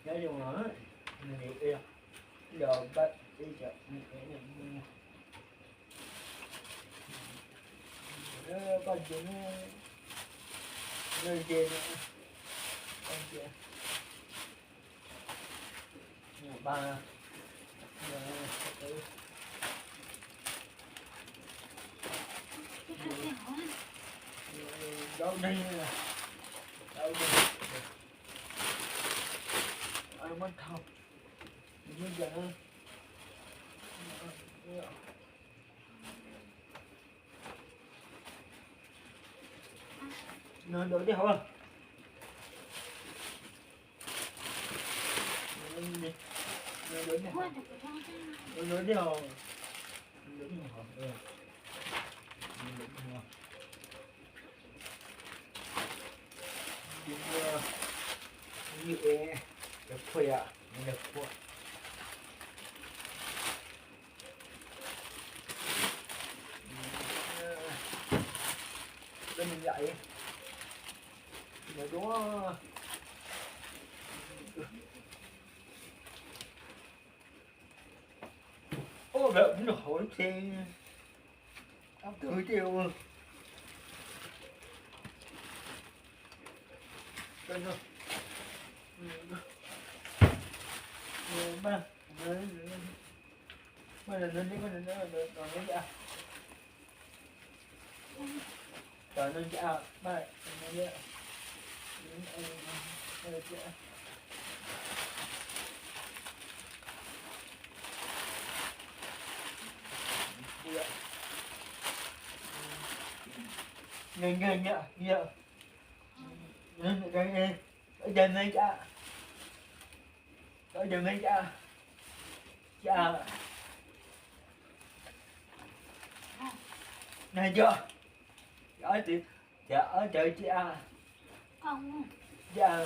Nyob zoo os, nws li los pab ib co, pab ntses, ntses, pab ntses, pab, zaub neeg, zaub neeg, muab thau, muab ntses. Nws dua dej hauv. Nws dua dej hauv. Nws dua dej hauv. Nws dua dej hauv. Nws dua, nws dua, cov phua yom, nws cov phua. Peb me yam, me dua. Ua lawm nws hauv ces, twb ces ua. Nyob nyob nyob, ib co me cas, ib co me cas, cas, nag cov, cas ob cov cas, cas,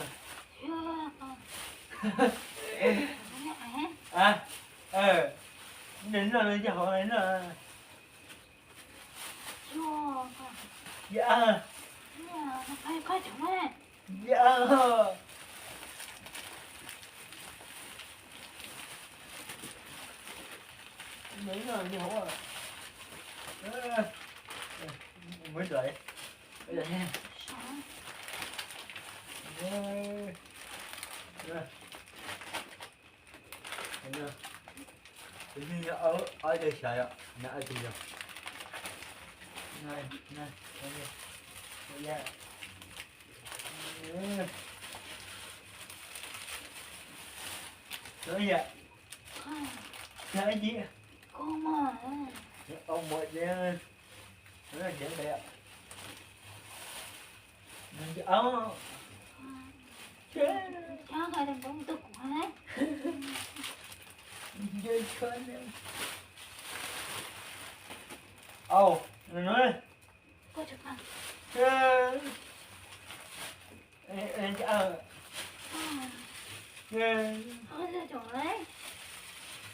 nws noj no cov hauv no. Yam, yam, muab ntawm, tus neeg ob tug xyov yom, nag ob tug yog, yam, yam,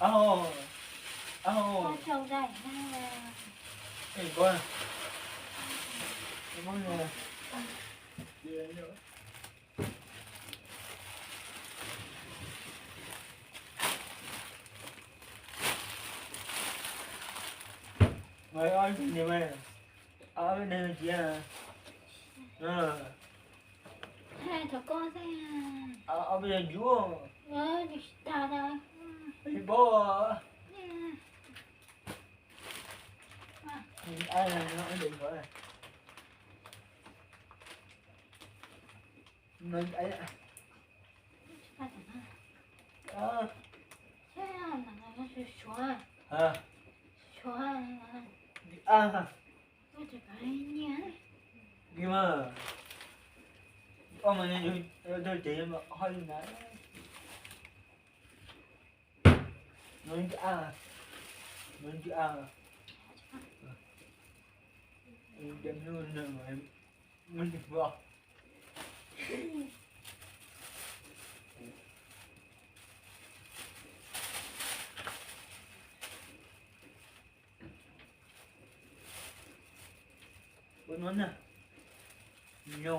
Au, au, au, Ob peb tug ntsuag, tsis paub. Ua no na, no,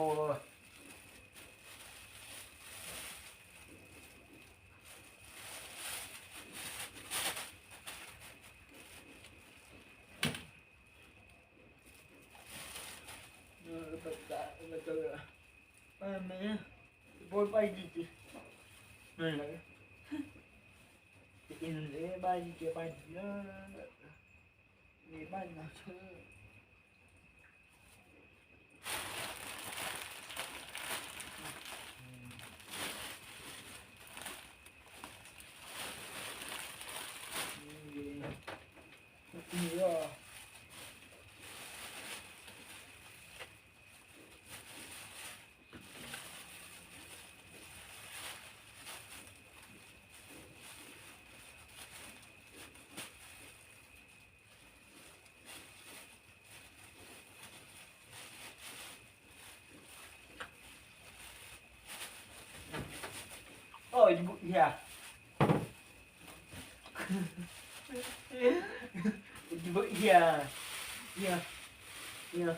Paj Yig ces, ces paj Yig ces paj Yig, paj Yig no tshwj. Oj, tsis npum iag. Tsis npum iag. Iag, iag.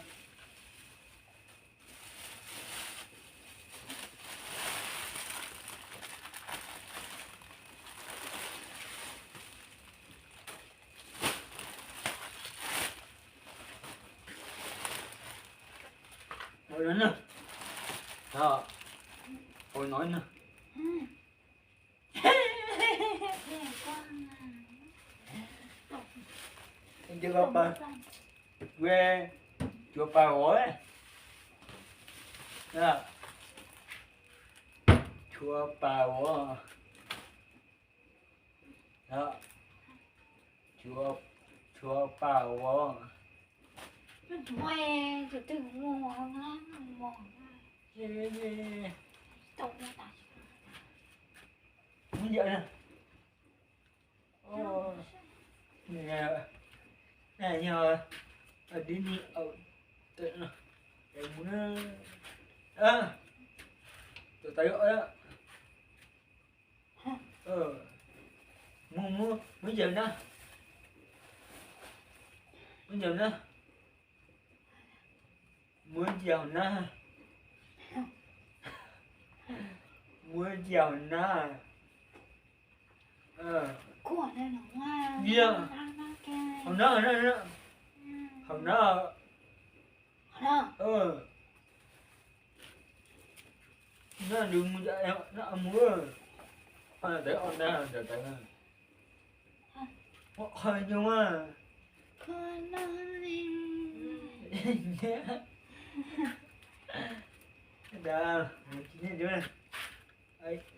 Hauv no na. Hauv no na. Cua pa, cua pa vov. Cua pa vov. Cua, cua pa vov. Muab yawm na. Yog dib ni, mus na. Tus tau, muab, muab, muab yawm na. Muab yawm na. Muab yawm na. Muab yawm na. Yog hauv na, hauv na, hauv na. Na nws mus, na mus. Qhov ntawd, qhov ntawd, ntawd, ntawd. Qhov no. Ntawd, ntawd.